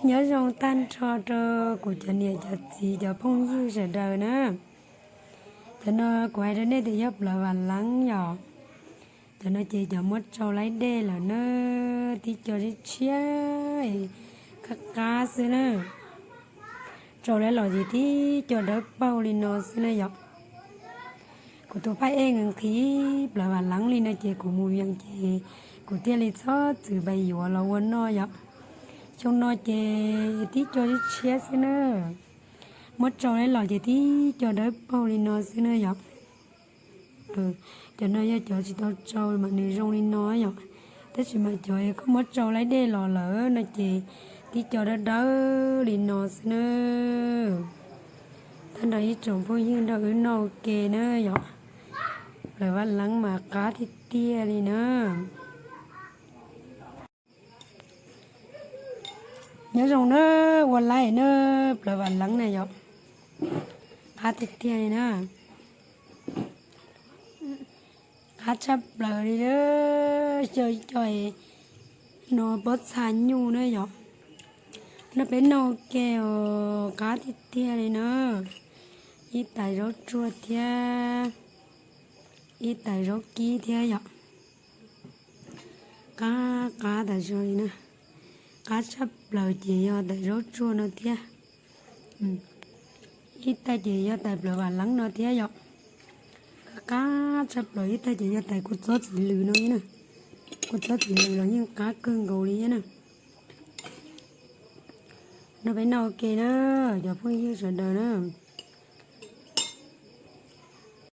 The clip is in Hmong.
Nyob zoo tag nrho rau kuv cov niam cov txiv cov phooj ywg sawv daws na. Cov no kuv hais rau nej tias yog plawv vam leeb yom. Cov no ces cov muab tsau laib dej lawm na, tib co tshiab tshiab, qab qab xwb na. Tsau laib los ces tib co dawb paug li no xwb na yom. Kuv tus phaj ej nqhis plawv vam leeb li no ces kuv mus yees ces kuv thiaj li txhob txwm pais yuav los ua noj yom. Xyoo no ces tib co tshiab tshiab xwb na. Muab tsau laib los ces tib co dawb paug li no xwb na yom. Cov no yog cov tsis tau tsau mas nws zoo li no yom. Tab sis mas cov koj muab tsau laib dej los lawm no ces tib co dawb dawb li no xwb na. Tag nrho ib tsoom phooj ywg nrog wb noj ua ke na yom. Plawv vam leeb mas qab tiag tiag li na. Nyob zoo na, ua laib na, plawv vam leeb na yom. Qab tiag tiag li na. Qab tshaj plaws li na. Xyaw ib co no pob txha nyuj na yom. Nrog peb noj ua ke os, qab tiag tiag li na. Ib tais zaub tsuag thiab ib tais zaub kib thiab yom. Qab qab tas zog li na. Qab tshaj plaws ces yog tais zaub tsuag no thiab. Ib tais ces yog tais plawv vam leeb no thiab yom. Qab qab tshaj plaws, ib tais ces yog tais kua txob txiv lws no thiab na. Kua txob txiv lws los yeej qab kawg nkaus li thiab na. Nrog peb noj ua ke na, cov phooj ywg sawv daws na.